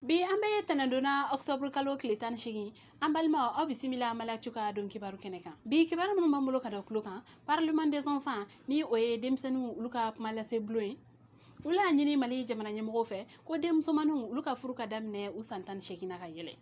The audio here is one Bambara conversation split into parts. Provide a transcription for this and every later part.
Bi an bɛ tɛnɛndon na, octobre kalo tile 18. An balimaw, aw bisimila Maliactu ka don kibaru kɛnɛ kan. Bi kibaru minnu b'an bolo ka da tulo kan: Parlement des enfants, ni o ye denmisɛnninw olu ka kuma lase bulon ye, olu y'a ɲini Mali jamana ɲɛmɔgɔw fɛ ko denmusomaninw olu ka furu ka daminɛ u san 18 na ka yɛlɛ.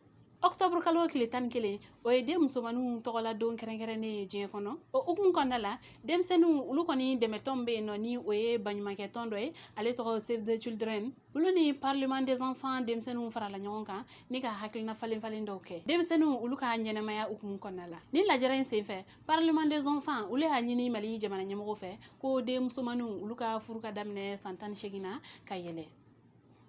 Octobre kalo tile 11, o ye den musomaninw tɔgɔla don kɛrɛnkɛrɛnnen ye diɲɛ kɔnɔ. O hukumu kɔnɔna la, denmisɛnninw olu kɔni dɛmɛtɔn bɛ yen nɔ, ni o ye baɲumankɛ tɔn dɔ ye, ale tɔgɔ Save the Children, olu ni Parlement des enfants denmisɛnninw farala ɲɔgɔn kan ni ka hakilina falen falen dɔw kɛ denmisɛnninw olu ka ɲɛnamaya hukumu kɔnɔna la. Ni lajɛrɛ in senfɛ, Parlement des enfants olu y'a ɲini Mali jamana ɲɛmɔgɔw fɛ ko den musomaninw olu ka furu ka daminɛ san 18 na ka yɛlɛ,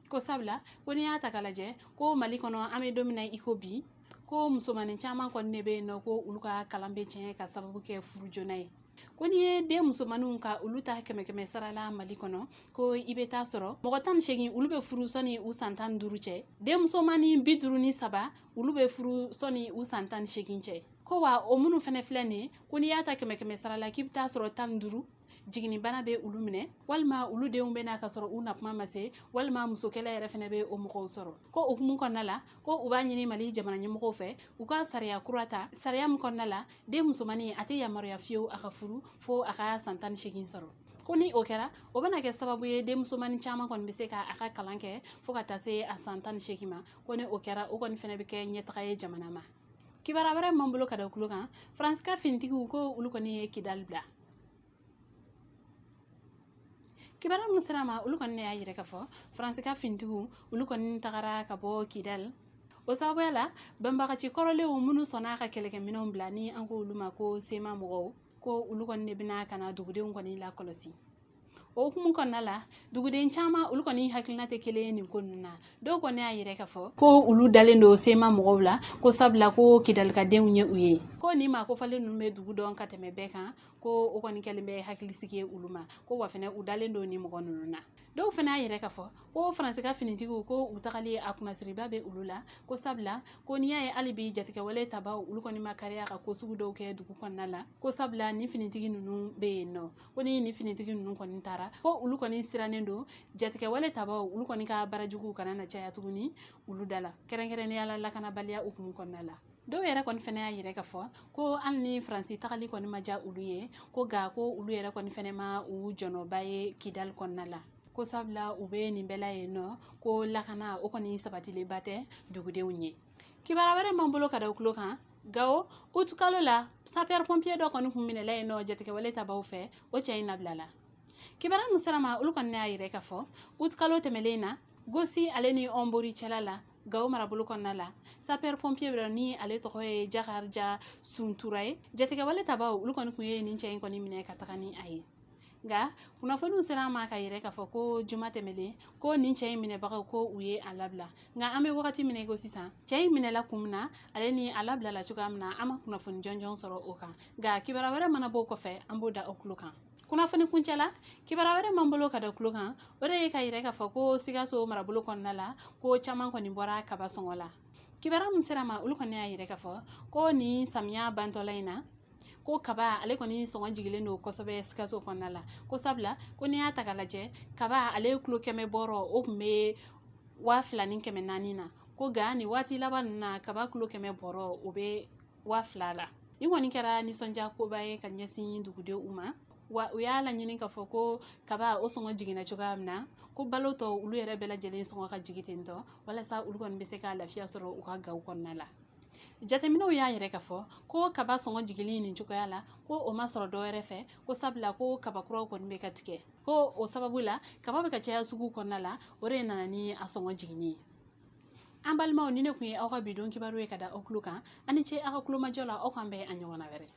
ko sabula ko n'i y'a ta k'a lajɛ ko Mali kɔnɔ, an bɛ don min na i ko bi, ko musomanin caman kɔni de bɛ yen nɔ ko olu ka kalan bɛ tiɲɛ ka sababu kɛ furu joona ye. Ko n'i ye den musomaninw ka olu ta kɛmɛ kɛmɛ sara la Mali kɔnɔ, ko i bɛ taa sɔrɔ mɔgɔ 18 olu bɛ furu sɔnni u san 15 cɛ, den musomanin 53 olu bɛ furu sɔnni u san 18 cɛ. Ko wa o minnu fɛnɛ filɛ nin ye, ko n'i y'a ta kɛmɛ kɛmɛ sara la, k'i bɛ taa sɔrɔ 15 jiginnibana bɛ olu minɛ, walima olu denw bɛ na ka sɔrɔ u nakuma ma se, walima musokɛlɛ yɛrɛ fɛnɛ bɛ o mɔgɔw sɔrɔ. Ko o hukumu kɔnɔna la, ko u b'a ɲini Mali jamana ɲɛmɔgɔw fɛ u ka sariya kura ta, sariya min kɔnɔna la den musomannin a tɛ yamaruya fiyewu a ka furu fo a ka san 18 sɔrɔ. Ko ni o kɛra, o bɛna kɛ sababu ye den musomannin caman kɔni bɛ se ka a ka kalan kɛ fo ka taa se a san 18 ma. Ko ni o kɛra, o kɔni fɛnɛ bɛ kɛ ɲɛtaga ye jamana ma. Kibaruya wɛrɛ min b'an bolo ka da tulo kan: Faransi ka finitigiw ko olu kɔni ye Kidali bila. Kibaruya minnu sera ma, olu kɔni y'a yira k'a fɔ Faransi ka finitigiw olu kɔni tagara ka bɔ Kidali. O sababuya la, banbagaci kɔrɔlenw minnu sɔnna ka kɛlɛkɛminɛnw bila, ni an ko olu ma ko CMA mɔgɔw, ko olu kɔni de bɛna ka na dugudenw kɔni lakɔlɔsi. O hukumu kɔnɔna la, duguden caman olu kɔni hakilina tɛ kelen ye nin ko ninnu na. Dɔw kɔni y'a yira k'a fɔ ko olu dalen don CMA mɔgɔw la, ko sabula ko Kidalikadenw ye u ye, ko nin maa kofɔlen ninnu bɛ dugu dɔn ka tɛmɛ bɛɛ kan, ko o kɔni kɛlen bɛ hakilisigi ye olu ma, ko wa fɛnɛ u dalen don nin mɔgɔ ninnu na. Dɔw fana y'a yira k'a fɔ ko Faransi ka finitigiw ko u tagali, a kunnasiriba bɛ olu la, ko sabula ko n'i y'a ye hali bi jatigɛwale tabaw olu kɔni ma kariya ka ko sugu dɔw kɛ dugu kɔnɔna la, ko sabula nin finitigi ninnu bɛ yen nɔ. Ko ni nin finitigi ninnu kɔni taara, ko olu kɔni sirannen don jatigɛwale tabaw olu kɔni ka baara juguw kana na caya tuguni olu da la, kɛrɛnkɛrɛnnenya la lakanabaliya hukumu kɔnɔna la. Dɔw yɛrɛ kɔni fɛnɛ y'a yira k'a fɔ ko hali ni Faransi tagali kɔni ma diya olu ye, ko nka ko olu yɛrɛ kɔni fɛnɛ ma u jɔnɔba ye Kidali kɔnɔna la, ko sabula u bɛ nin bɛɛ la yen nɔ, ko lakana o kɔni sabatilenba tɛ dugudenw ye. Kibaruya wɛrɛ m'an bolo ka da tulo kan: Gawo, août kalo la, sapeur pompier dɔ kɔni kun minɛla yen nɔ jatigɛwale tabaw fɛ, o cɛ in labilala. Kibaruya min sera ma, olu kɔni y'a yira k'a fɔ août kalo tɛmɛlen na, Gosi ale ni Ɔnbori cɛla la, Gawo marabolo kɔnɔna la, sapeur pompier dɔ ni ale tɔgɔ ye Jakarija Suntura ye, jatigɛwale tabaw olu kɔni kun ye nin cɛ in kɔni minɛ ka taga ni a ye. Nka kunnafoniw sera an ma ka yira k'a fɔ ko juma tɛmɛlen, ko nin cɛ in minɛbagaw ko u ye a labila. Nka an bɛ wagati min na i ko sisan, cɛ in minɛla kun min na, ale ni a labilala cogoya min na, an ma kunnafoni jɔnjɔn sɔrɔ o kan. Nka kibaruya wɛrɛ mana bɔ o kɔfɛ, an b'o da aw tulo kan. Kunnafoni kuncɛ la, kibaruya wɛrɛ m'an bolo ka da tulo kan, o de ye ka yira k'a fɔ ko Sikaso marabolo kɔnɔna la, ko caman kɔni bɔra kaba sɔngɔ la. Kibaruya min sera ma, olu kɔni y'a yira k'a fɔ ko nin samiya bantɔla in na, ko kaba ale kɔni sɔngɔ jigilen don kosɛbɛ Sikaso kɔnɔna la, ko sabula ko n'i y'a ta k'a lajɛ, kaba ale kilo 100 bɔrɔ o tun bɛ 2400 na, ko nka nin waati laban ninnu na, kaba kilo 100 bɔrɔ o bɛ 2000 la. Nin kɔni kɛra nisɔndiya koba ye ka ɲɛsin dugudenw ma. Wa u y'a laɲini k'a fɔ ko kaba o sɔngɔ jiginna cogoya min na, ko balo tɔ olu yɛrɛ bɛɛ lajɛlen sɔngɔ ka jigin ten tɔ, walasa olu kɔni bɛ se ka lafiya sɔrɔ u ka gaw kɔnɔna la. Jateminɛw y'a yira k'a fɔ ko kaba sɔngɔ jiginni nin cogoya la, ko o ma sɔrɔ dɔ wɛrɛ fɛ, ko sabula ko kaba kuraw kɔni bɛ ka tigɛ, ko o sababu la kaba bɛ ka caya sugu kɔnɔna la, o de nana ni a sɔngɔ jiginni ye. An balimaw, ni ne kun ye aw ka bi don kibaru ye ka da aw tulo kan. Aw ni ce aw ka kulomajɔ la. Aw k'an bɛn a ɲɔgɔnna wɛrɛ.